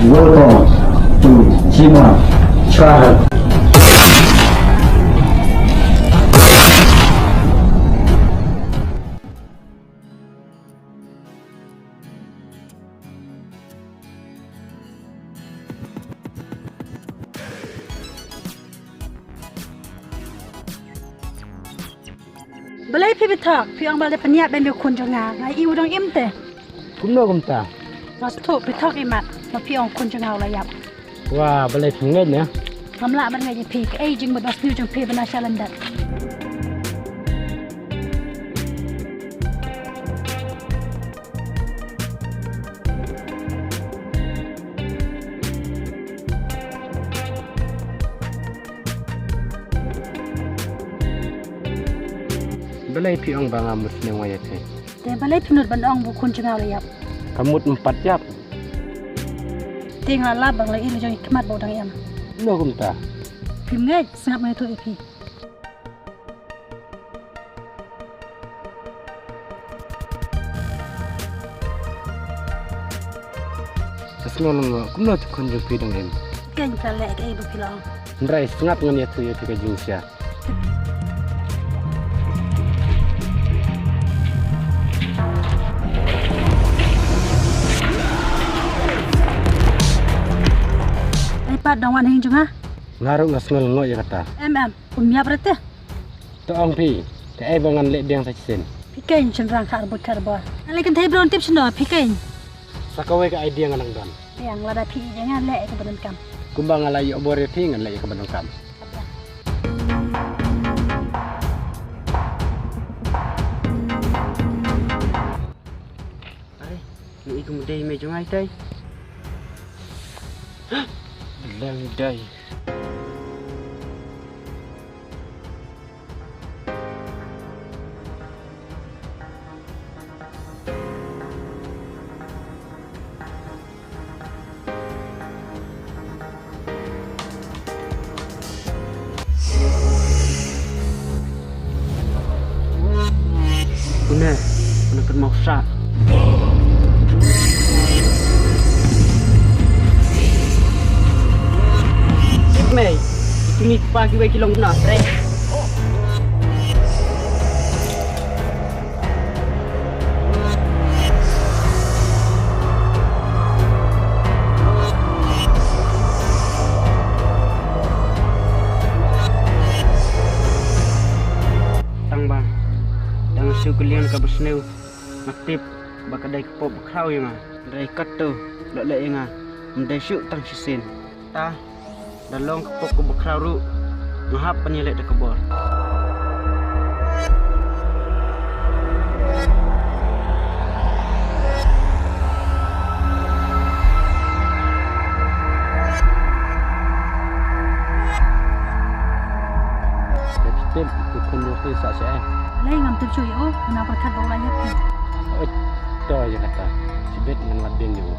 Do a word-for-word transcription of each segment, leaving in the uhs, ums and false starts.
Welcome to Jima Channel. Balei phi pynthok, phi ong ba leh pynïap ïa u khun jong nga, nga i u dang im te. Kumno kumta? Nga sngewthuh phi thok i mat, ba phi ong khun jong nga u la ïap. Wa, balei phi ngeit ne? Ngam lah ban ngeit ïa phi, kaei jingbit ba sniew jong phi ba na sha lyndet. Balei phi ong ba nga mut sniew ïa phi? Te balei phi nud ban ong ba u khun jong nga u la ïap? Ka mut ym pat ïap. Te nga la lap ba nga la i la jong i khmat ba u dang im. Kumno kumta? Phim ngeit, sngap nga ïathuh ïa phi. Sa sngewlyngngoh, kumno te khun jong phi dang im? Kein phi la leh kaei ba phi la ong. Hynrei sngap ngan ïathuh ïa phi ka jingshisha. Ei pat dang wan hing jong nga. Nga ruh nga sngewlyngngoh ïa kata. Em em, um ïap re te. To ong phi, kaei ba ngan leh biang sa shisien? Phi kein shynrang khatbuit khatbor. Ngan leh kynthei bron tip shano, phi kein. Sa kawei ka idea nga nang don. Biang lada phi ïeit ïa nga leh ïa kaba donkam. Kumba nga la ïoh bor ïa phi ngan leh ïa kaba donkam. Are, ngi i kum dei me jong ai tai. Leng dei. Une, une kan mau sa. Mei, itu ni pa kiwei ki long na, pre. Tang ba dang shu kylliang kaba sniew, nga tip ba ka dei ka pop ba khraw ïa nga. Hynrei katto, lok leh ïa nga, ym dei shuh tang shisien. Ta Da long ka pop kaba khraw ruh, nga hap ban ïaleh da ka bor. Ka tip, tu khun ruh te sa sha. Lei ngam tip shuh ïa u, nga pyrkhat ba u la ïap. Oi, to ïa kata. Shibit ngan lap biang ïa u.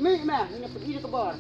Mih me, ngin ïa pyni ka bor.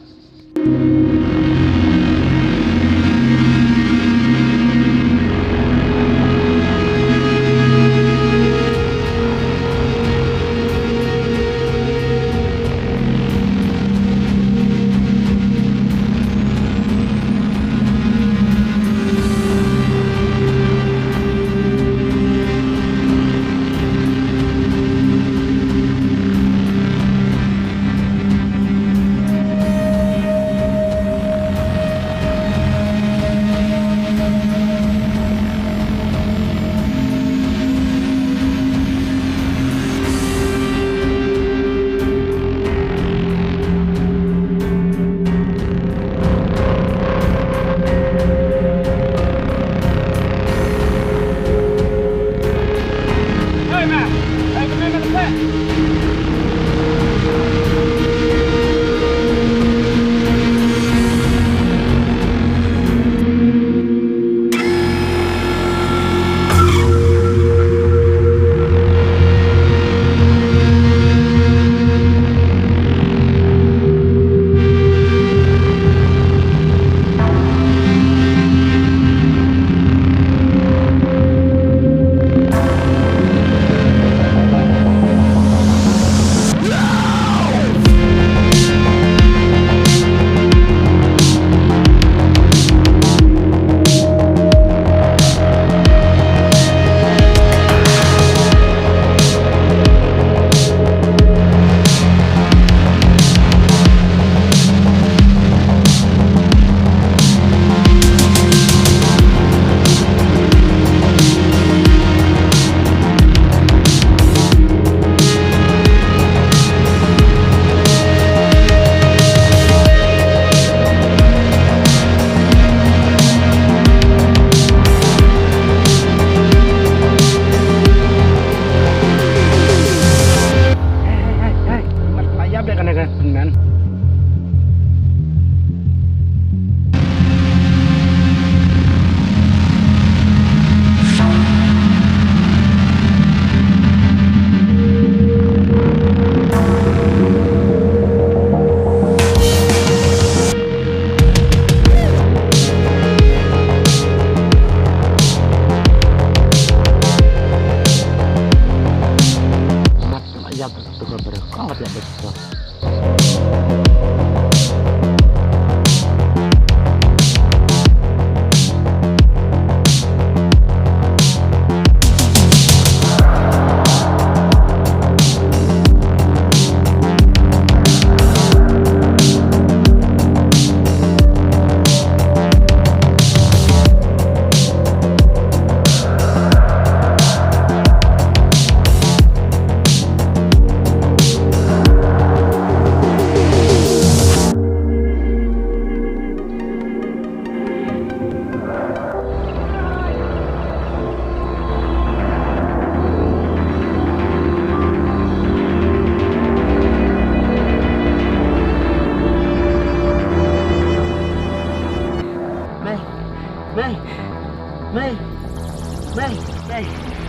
Bei, bei.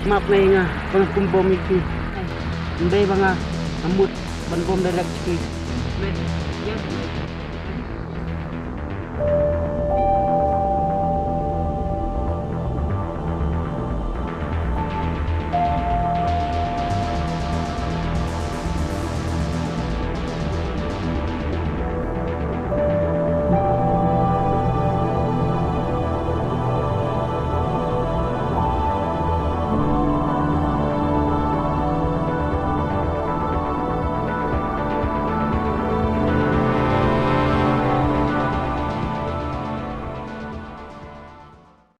Map nai nga ba nga kum bom ïa ki. Bei ba nga amut ban bom direct ki. Bei. Ïa.